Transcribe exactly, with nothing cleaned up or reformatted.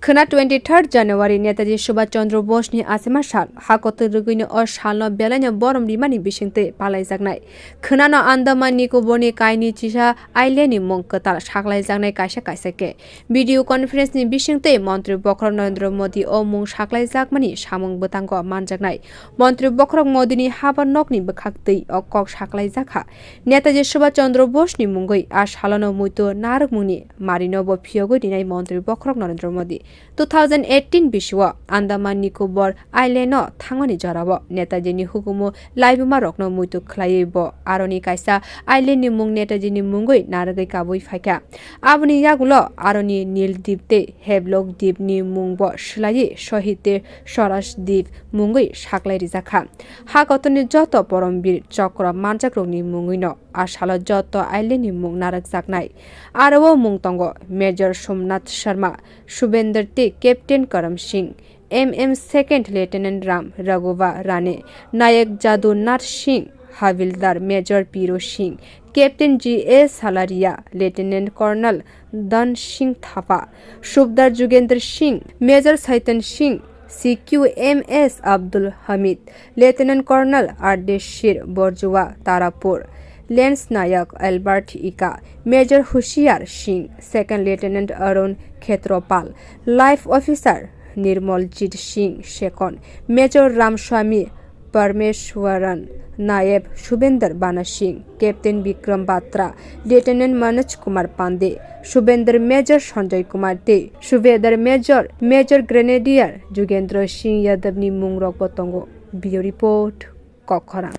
Khwna twenty third January Netaji Subhash Chandra Bose ni achima sal, ha kotor rwgwino o salno belaino borom rimani bisingtwi palaijaknai. Khwnano Andaman Nicobar ni kaini chisa island ni mung kwtal saklaijaknai kaisa kaisa khe. Video conference ni bisingtwi Montri Bokhorok Narendra Modi o mung saklaijakmani samung bwtango manjaknai. Montri Bokhorok Modi ni habar nokni bwkhak twi o kok saklaijakha. Netaji Subhash Chandra Bose ni mungwi a salono muitu narwkmungni marino bo phiyogwi rinai Montri Bokhorok Narendra Modi. Two thousand eighteen bisio Andaman Nicobar island o thangmani jorao Netaji ni hukumu laibuma rokno muitu khlaiwi bo aroni kaisa island ni mung Netaji ni mungwi narwgwi kabui phaikha. Aboni yagulo aroni Nil Dip tei Havelock Dip ni mung bo swlaiwi Shahid Swaraj Dip mungwi saklai rijakha. Ha kotorni joto Poromvir Chakra manjakrokni mungwino a salo joto island ni mung narwkjaknai. Aro o mung tongo Major Somnath Sharma, Subedar tei Captain Karam Singh, M M Second Lieutenant Ram Raghava Rane, Nayak Jadu Nath Singh, Havildar Major Piro Singh, Captain G A Salaria, Lieutenant Colonel Dan Singh Thapa, Subedar Jugendra Singh, Major Saitan Singh, C Q M S Abdul Hamid, Lieutenant Colonel Ardeshir Borjua Tarapur, Lance Nayak Albert Ika, Major Hushiyar Singh, Second Lieutenant Arun Khetropal, Life Officer Nirmaljit Singh Second, Major Ramswamy Parmeshwaran, Nayab Subender Bana Singh, Captain Bikram Batra, Lieutenant Manoj Kumar Pandey, Subender Major Sanjay Kumar tei Subedar Major, Major Grenadier Jugendra Singh Yadav ni mung rok bo tongo. Bureau Report, Kokkhorang.